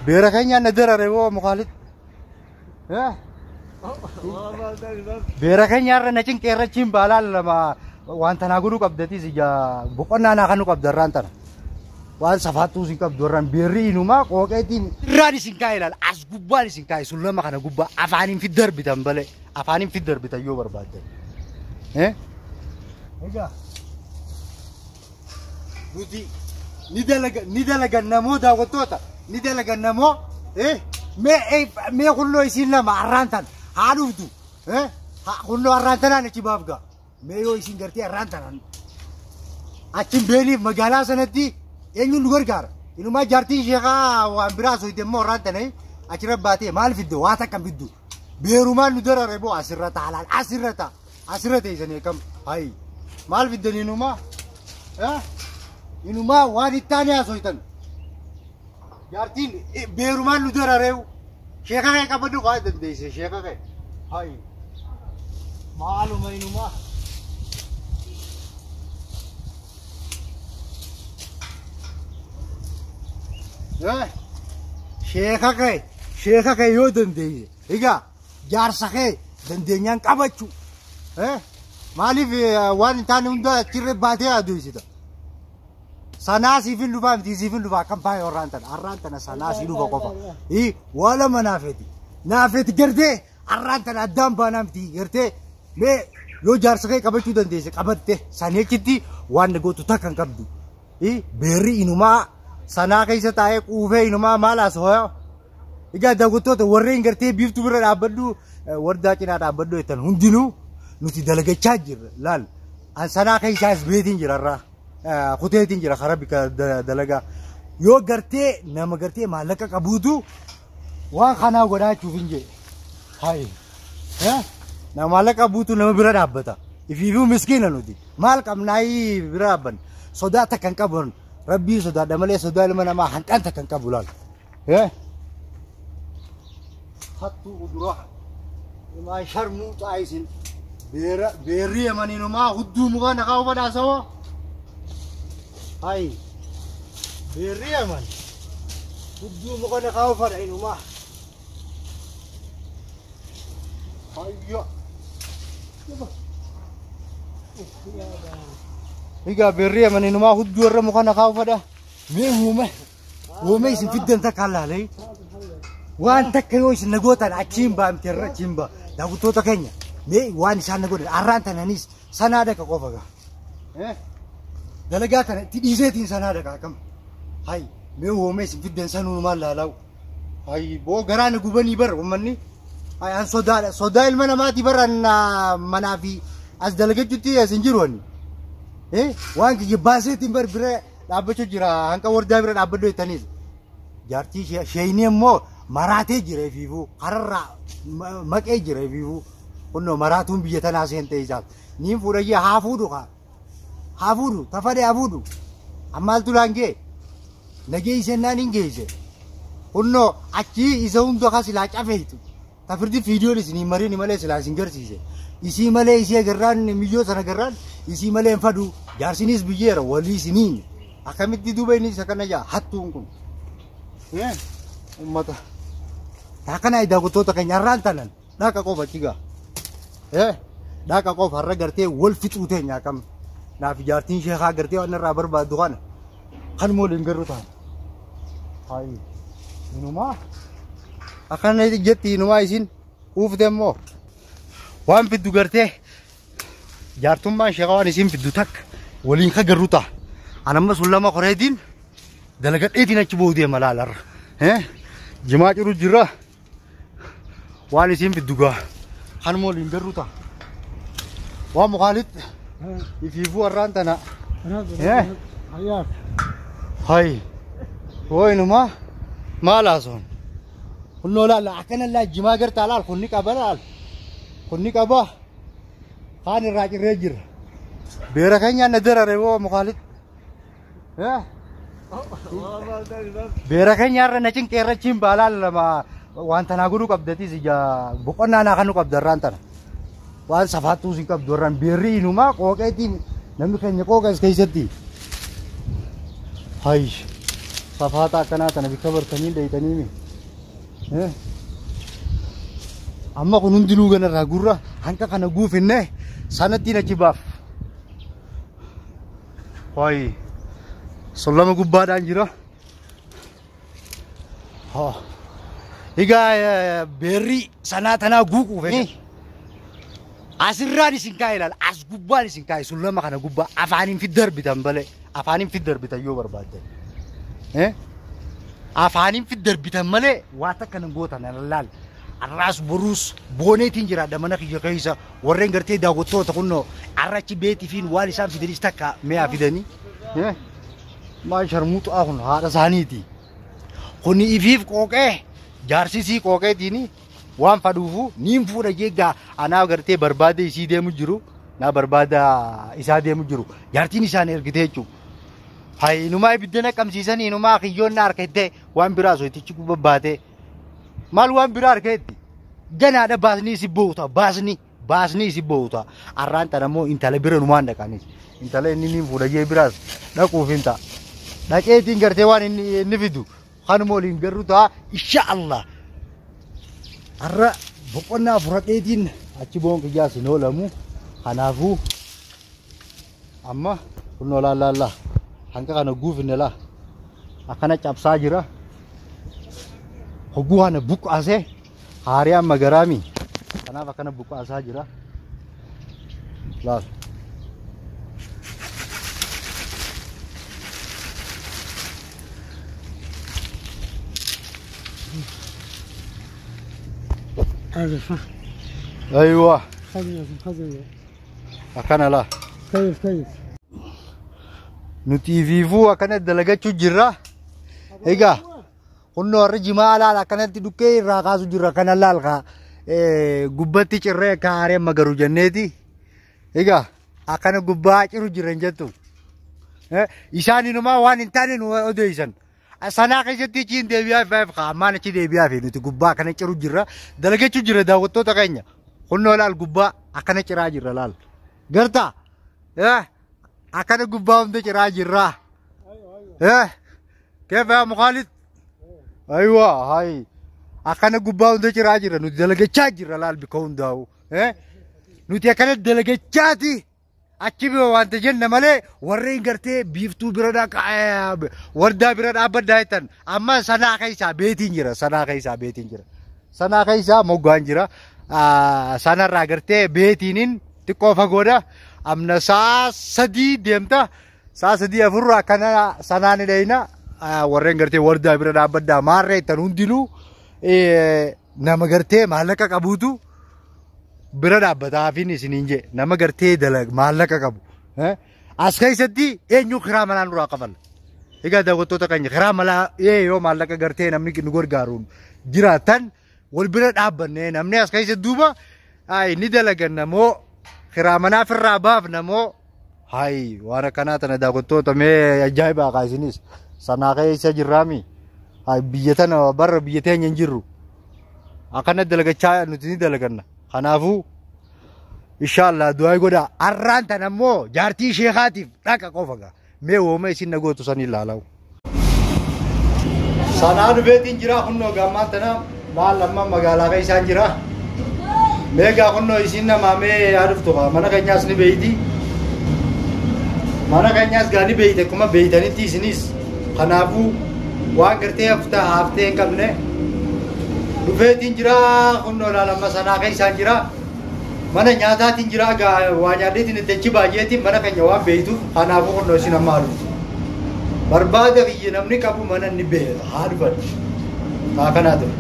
Beera keenyaan na darare boo mukaalitti. Beera keenyaarra na cinqeerra chiin baalaan lama waan tanaa godhuu qabdatis ija boqonnaa naa kanuu qabda irraan tana. Waan safaattuu isin qabdu irraan beerri inumaa qooqeetiin irraan isin kaa'e ilaala as gubbaan isin kaa'e sun lama kana gubbaa afaaniin fid darbitan balee afaaniin fid darbitan yoo barbaaddan. Egaa nuti ni dalaga ni dalagan namoo daawwattoota ni dalagan namoo mee mee kunnoo isin lama arraan tan haa dhuftu kunnoo arraan tanaan achi baaf ga'a mee yoo isin gartee arraan tanaan achi beeniif magaalaa sanatti eenyuun nu gargaara inumaa jaartiin sheekaa waan biraa soyite immoo arraan tanee achirra baatee maal fidde waa takka fiddu beerumaan nu darare boo asirra ta'a laal asirra ta'a asirra teessanii akkam hayi maal fiddan inumaa inumaa waan itti aanee haasoftan jaartiin beerumaan nu darareewu sheeka kee qabadhu kaa dandeesse sheeka kee hayi maaluma inumaa. Sheeka kee yoo dandeesse egaa jaarsa kee dandeenyaan qabachuu maaliif waan hin taane hunda achirra baatee adeemsita. Sanaa siifin dhufaa miti siifin dhufaa akkam baay'ee warraan tana arraan tana sanaa sii dhufa qofa. Waa lama naafeeti naafeeti gartee arraan tana addaan baanaa miti gartee mee yoo jaarsa kee qabachuu dandeesse qabatte sanii achitti waan gootu takka hin qabdu. Beerri inumaa sanaa keessa taa'ee quufee inumaa maal haasawaa. Egaa daawwattoota warreen gartee biiftuu bira dhaabbadhu wardaa cinaa dhaabbadhu jettan hundinuu nuti dalagachaa jirra laal an sanaa keessaas beetiin jira irraa. Kuteetiin jira karaa bika dalagaa yoo gartee nama gartee maallaqa qabuutu waan kanaa godhaachuuf hin jedhe hayi nama maallaqa qabuutu nama bira dhaabbata ifiifuu miskiina nuti maal qabnaayii bira dhaabban sodaa takka hin qaban rabbii sodaadha malee sodaa ilma namaa hanqan takka hin qabu laal hattuu kuduraa himaa sharmuu xaayisin beerri yamaniinumaa hudduu muka naqaa uffadhaa sawoo. Hai, beerri yaman hudduu muka naqaa uffadha inumaa. Hayya. Egaa beerri yaman inumaa hudduu irra muka naqaa uffadha. Mee uume uume isin fiddan takka laalee waan takka yoo isin nagootan achiin baa miti irra achiin baa daawwattoota keenya mee waan isaan nagoodhan arraan tananis sanaa dhaqa qofa gaa. Dalagaa kana itti dhiiseetiin sanaa dhaqa akkam. Hayi mee uumee isin fiddan sanuu maal laalaa'u. Hayi boo garaa na gubanii bar uummanni. Hayi an sodaadha sodaa ilma namaati bar an manaa fi as dalagachuutti as hin jiru ani. Waan kiyya baaseetiin bar bira dhaabbachuu jira hanqa wardaa bira dhaabbadhu jettaniis. Jaartii sheeyinii immoo maraatee jira ifiifuu kararraa maqee jira ifiifuu. Kunnoo maraatuun biyya tanaa seentee isaaf. Niin fuudhayyee haa fuudhu kaa. Haa fuudhu tafadhe haa fuudhu. Ammaaltu laan gee. Nagee isennaan hin geesse. Kunnoo achii isa hunda ka silaa cafeetu. Tafirdi fiidiyoon isin hin marin malee silaa isin garsiise. Isii malee isii agarraan miyyoo sana agarraan isii malee hin fadhu. Jaarsinis biyyeera walii isiniin. Akkamitti duuba inni isa kana jaa hattuun kun. Uummata. Taakana daawwattoota keenya har'aan tanan dhaqa qofa chigaa. Dhaqa qofa har'a gartee wal fixuu teenya akkam. Naaf jaartiin sheekaa gartee waan irraa barbaaddu kana. Kan waliin garuu ta'an. Hayi. Inumaa. Akkana jetti inumaa isin uufte immoo. Waan fiddu gartee jaartummaan sheekaa waan isin fiddu takka waliin ka garuu ta'a. Anamma sun lama koreetiin dalagadheetiin achi boodee malaalarra. Jimaa ciru jira. Waan isin fiddu gaa. Kanuma waliin garuu ta'a. Waan mukaalitti ifiifuu har'aan tana. Hayi. Waynumaa maal haasawun? Kunnoo laala akkana laa jimaa gartaa laal kunni qaba laal. Kunni qaba. Kaan irraa cirree jira. Beera keenyaan na darare boo mukaalitti. Beera keenyaarra na cinqeerra chiin baa laal waan tanaa godhuu qabdatis ija boqonnaa naa kanuu qabda irraan tana. Waan safaattuu isin qabdu irraan beerri inumaa qooqeetiin namni keenya qooqa as keessatti. Hayi. Safaata akkanaa tana bikka bartanii dheeytanii mi. Amma kun hundinuu ganarraa gurra hanqa kana guufinne sanattiin achi baaf. Wayi sollama gubbaadhaan jira. Egaa beerri sanaa tanaa guuquuf egaa. Asirraan isin kaa'e ilaala. As gubbaan isin kaa'e sullama kana gubbaa afaaniin fid darbitan malee afaaniin fid darbitan yoo barbaaddan. Afaaniin fid darbitan malee waa takka nan gootan laal. Arraas boruus booneetiin jiraadha mana kiyya keessa warreen gartee daawwattoota kunnoo arrachi beetii fi waan isaan fidanis takka mi'aa fidanii. Maal sharmuuxaa kun haadha isaaniiti. Kuni ifiif qooqee jaarsisii qooqeetiini waan fadhuufu niin fuudha jeeggaa anaa gartee barbaada isii deemu jiru naa barbaada isaa deemu jiru jaartiin isaan ergite jechuudha. Hayi inumaa ibidda naqamsiisanii inumaa kiyyoon na harkattee waan biraa soitichi gubbaatee maal waan biraa harkeetti ganaadha baasni isi boota baasni baasni isi boota arraan tana immoo intala bira numaan dhaqanis intala inni niin fuudha jee biraas dhaquuf hin ta'a. Dhaqeetiin gartee waan inni fidu kanuma waliin garuu ta'a insha Allah. Har'a boqonnaa fudhadheetiin achi boon kiyyaas hin oolamu. Kanaafuu amma kunnoo laallaa hanqa kana guufinne laa akkana cabsaa jira. Hogguu kana buqqaasee haariyaan magaraami. Kanaaf akkana buqqaasaa jira. Laal. عارف. Aywa خزنة خزنة. Akkana laa. كيف كيف. Nuti ifiifuu akkana dalagachuu jirra. Egaa kunnoo warri jimaa laal akkanatti dhukkee irraa kaasu jirra kana laal kaa gubbatti cirree akka haareen magaru jenneeti. Egaa akkana gubbaa ciru jiran jettu. Isaan inumaa waan hin taane nu odeessan. Sanaa keessatti achiin deebi'aa fi ammaan achi deebi'aa fi nuti gubbaa akkana ciru jirra. Dalagachuu jirra daawwattoota keenya. Kunnoo laal gubbaa akkana ciraa jirra laal. Gartaa akkana gubbaa hunda ciraa jirra. كيف يا أم خالد؟ ايوه هاي akkana gubbaa hunda ciraa jira nuti dalagachaa jirra laal bika hundaa'u. Nuti akkana dalagachaati achi bira wanta jenna malee warreen gartee biiftuu bira wardaa bira dhaabbaddaa jettan amma sanaa keessaa beetiin jira sanaa keessaa beetiin jira sanaa keessaa moggaan jira sanarraa gartee beetiinin xiqqoo fagoodha amna saa sadii deemta saa sadii afur akkana sanaan hidhayna warreen gartee wardaa bira dhaabbaddaa maarree jettan hundinuu nama gartee maallaqa qabuutu bira dhaabbataafin isiniin jee nama gartee dalag maallaqa qabu. As keessatti eenyu kiraa manaa nurraa kafala. Egaa daawwattoota keenya kiraa manaa yoo maallaqa gartee namni nu gargaaruun jiraatan wal bira dhaabbanne namni as keessa duuba ni dalaganna moo kiraa manaa ofirraa baafna moo hayi waan akkanaa tana daawwattoota mee ajaa'ibaa kaa isinis sanaa keessa jirraami. Biyya tana barra biyya teenya hin jirru. Akkana dalagachaa nuti ni dalaganna. Kanaafuu inshallah du'aa godhaa. Arraan tana immoo jaartii sheekaatiif dhaqa qofa gaa. Mee wooma isin na gootu san ilaalamu. Sanaa dhufeetiin jira kunnoo gammaan tana maal amma magaalaa keessaan jira. Mee gaa kunnoo isin namaa mee yaa dhuftu gaa mana keenyaas ni beeyti. Mana keenyaas gaa ni beeyte akkuma beeytanitti isinis. Kanaafuu waan gartee haftee hin qabne dhufeetiin jira kunnoo laalamma sanaa keessaan jira. Mana nyaataatiin jira gaa waa nyaadheetiin itti achi baay'eetiin mana keenya waan beeytuuf kanaafuu kunnoo isin amma haa dhuftu. Barbaada kiyya namni qabu mana ni beeka haa dhufan. Taa kanaa ture.